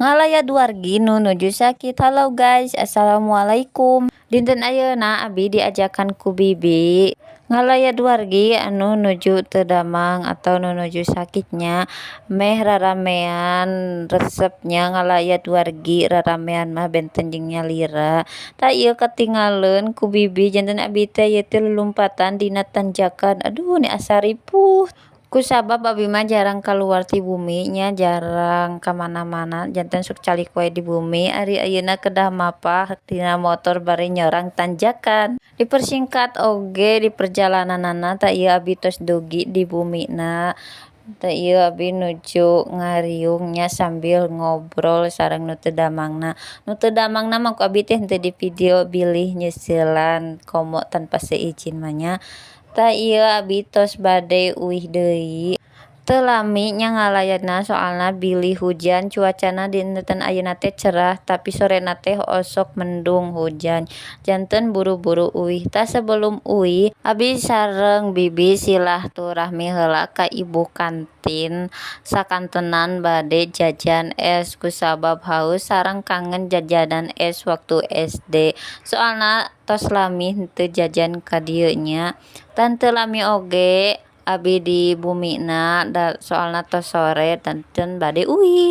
Ngalayat wargi nu nuju sakit. Halo guys, assalamualaikum. Dinten ayeuna abi diajakan ku bibi ngalayat wargi anu nuju teu damang atau nu nuju sakit nya, meh raramean resep nya ngalayat wargi. Raramean mah benten jeung nyalira. Tah, ieu katingaleun ku bibi janten abi teh ieu teh lulumpatan dina tanjakan. Aduh, meni asa ripuh. Kusabab abi mah jarang kaluar ti bumi nya, jarang ka mana-mana, janten sok calik wae di bumi. Ari ayeuna kedah mapah tina motor bari nyorang tanjakan. Dipersingkat oge di perjalananna. Tah, ieu abi tos dugi di bumina. Tah, ieu abi nuju ngariung nya sambil ngobrol sareng nu teu damangna. Nu teu damangna mah ku abi teh henteu di video, bilih nyeuselan komo tanpa seizin mah nya. Tah, ieu abi tos bade uih deui. Teu lami nya ngalayatna, soalna bilih hujan. Cuacana dinten ayeuna teh cerah, tapi sorena teh osok mendung hujan, janten buru-buru uih. Tah, sebelum uih abi sareng bibi silaturahmi heula ka ibu kantin sakantenan bade jajan es, kusabab haus sareng kangen jajanan es waktu SD, soalna tos lami henteu jajan ka dieu nya. Tah, teu lami oge abi di bumina, soalna tos sore, janten bade uih.